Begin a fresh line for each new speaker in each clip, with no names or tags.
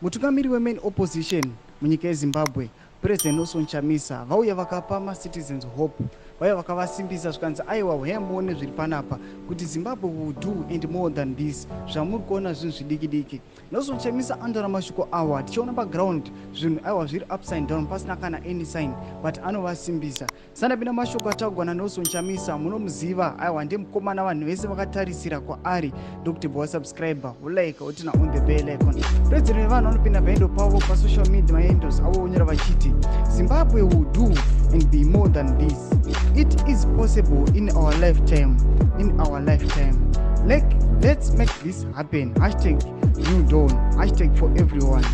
Mutungamiri wemain opposition munyika yeZimbabwe, President Nelson Chamisa, vauya vakapa macitizens hope. Vauya vakavasimbisa, zvikanzi, "Aiwa, huyai muone zviri panapa kuti Zimbabwe will do and more than this. Zvamuri kuona zvinhu zvidiki diki." Nelson Chamisa anotaura mashoko awa tichiona paground zvinhu, aiwa, zviri upside down, pasina kana any sign, but anovasimbisa. Sandapinda mashoko ataurwa naNelson Chamisa, munomuziva, aiwa, ndemukomana vanhu vese vakatarisira kwaari. Ndokuti bva wasubscribe, wolike, woturn on the bell icon. President vevanhu vanopinda pahandle pavo pasocial media, mahandles avo, vonyora vachiti, "Zimbabwe will do and be more than this. It is possible in our lifetime, in our lifetime. Like, let's make this happen. #NewDawn, #ForEveryone,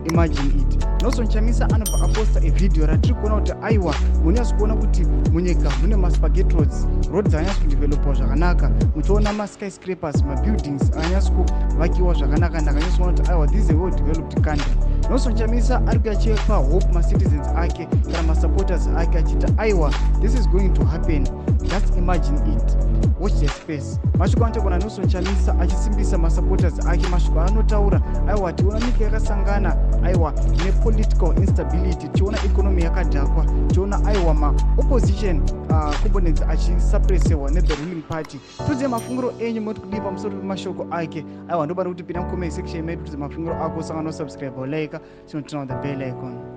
#ImagineIt." Nelson Chamisa anobva aposta evhidhiyo ratiri kuona kuti, aiwa, munyatso kuona kuti munyika mune maspaghetti roads, road dzakanyatso kudevelopwa zvakanaka, muchiona maskyscrapers, mabuildings akanyatso kuvakiwa zvakanaka. Ndakanyatsoona kuti, aiwa, this is a well developed country. Nelson Chamisa ari kuya achipa hope macitizens ake kana masupporters ake, achiti, "Aiwa, this is going to happen. Just imagine it. Watch the space." Mashoko anotaurwa naNelson Chamisa achisimbisa masupporters ake, mashoko anotaura, aiwa, tiona nyika yakasangana, aiwa, nepolitical instability, tiona economy yakadhakwa, tiona, aiwa, maopposition components achisuppressewa nethe ruling party. Tiudze mafungiro enyu, moti kudii pamusoro pemashoko ake? Aiwa, ndobada kuti pinda mucomment section medu, tudze mafungiro ako. Sangano subscribe, like, chinoturn on the bell icon.